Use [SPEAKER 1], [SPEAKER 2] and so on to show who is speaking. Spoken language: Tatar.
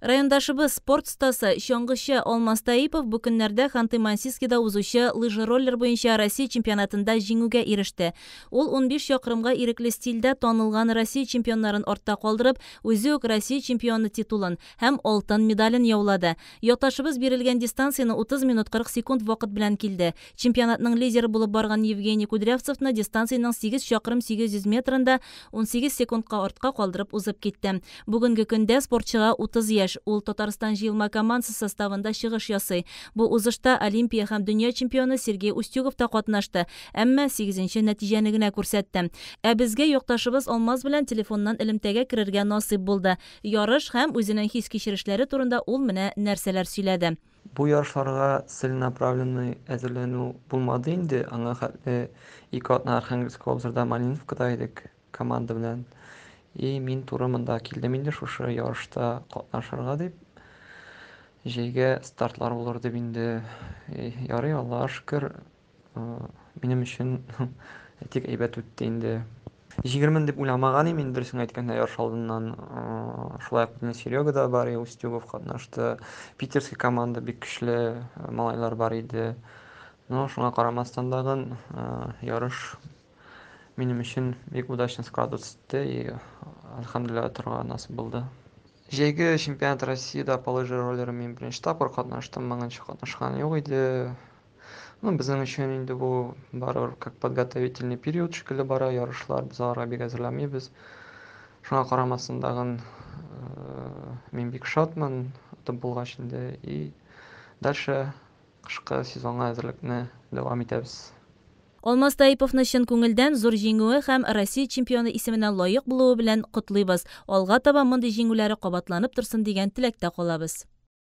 [SPEAKER 1] Райондашыбыз, спорт остасы, чаңгычы Алмаз Таипов бу көннәрдә Ханты-Мансийскида узучы лыжероллер буенча Россия чемпионатында җиңүгә иреште. Ул 15 чакрымга ирекле стильдә танылган Россия чемпионнарын артта калдырып, үзе үк Россия чемпионы титулын һәм алтын медален яулады. Якташыбыз бирелгән дистанцияне 30 минут 40 секунд вакыт белән килде. Чемпионатның лидеры булып барган Евгений Кудрявцевны дистанциянең 8 чакрым 800 метрында 18 секундка артка калдырып узып китте. Бүгенге көндә спортчыга 30 яшь, ул Татарстан җыелма командасы составында чыгыш ясый. Бу узышта Олимпия һәм дөнья чемпионы Сергей Устюгов та катнашты, әмма сигезенче нәтиҗәне генә күрсәтте. Ә безгә якташыбыз Алмаз белән телефоннан элемтәгә керергә насыйп булды. Ярыш һәм үзенең хис-кичерешләре турында ул менә нәрсәләр сөйләде.
[SPEAKER 2] Бу ярышларга целенаправленный әзерләнү булмады инде. Аңа хәтле ике атна Архангельск обзорда Малиновкада идек команда белән. И мин туры монда килдем инде шушы ярышта катнашырга дип. Җәйгә стартлар булыр дип инде. Ярый, Аллага шөкер, Минем өчен тик әйбәт үтте инде. Җиңермен дип уйламаган идем инде, дөресен әйткәндә, ярыш алдыннан. Шулай ук безнең Серега да бар, Устюгов катнашты. Питерский команда бик көчле малайлар бар иде. Но шуңа карамастан дагын ярыш минем өчен бик удачно складываться итте и альхамдулилла торырга насыйп булды. Җәйге чемпионат Россиядә по лыжи роллеру мин беренче тапкыр катнаштым, моңынчы катнашкан юк иде. Ну, безнең өчен инде бу барыбер как подготовительный период шикелле бара ярышлар, без аларга бик әзерләнмибез. Шуңа карамастан тагын мин бик шатмын, отып булгач инде и дальше кышкы сезонга әзерлекне дәвам итәбез.
[SPEAKER 1] Алмаз Таиповны чын күңелдән зур җиңүе һәм Россия чемпионы исеменә лаек булуы белән котлыйбыз. Алга таба мондый җиңүләре кабатланып торсын дигән теләктә калабыз.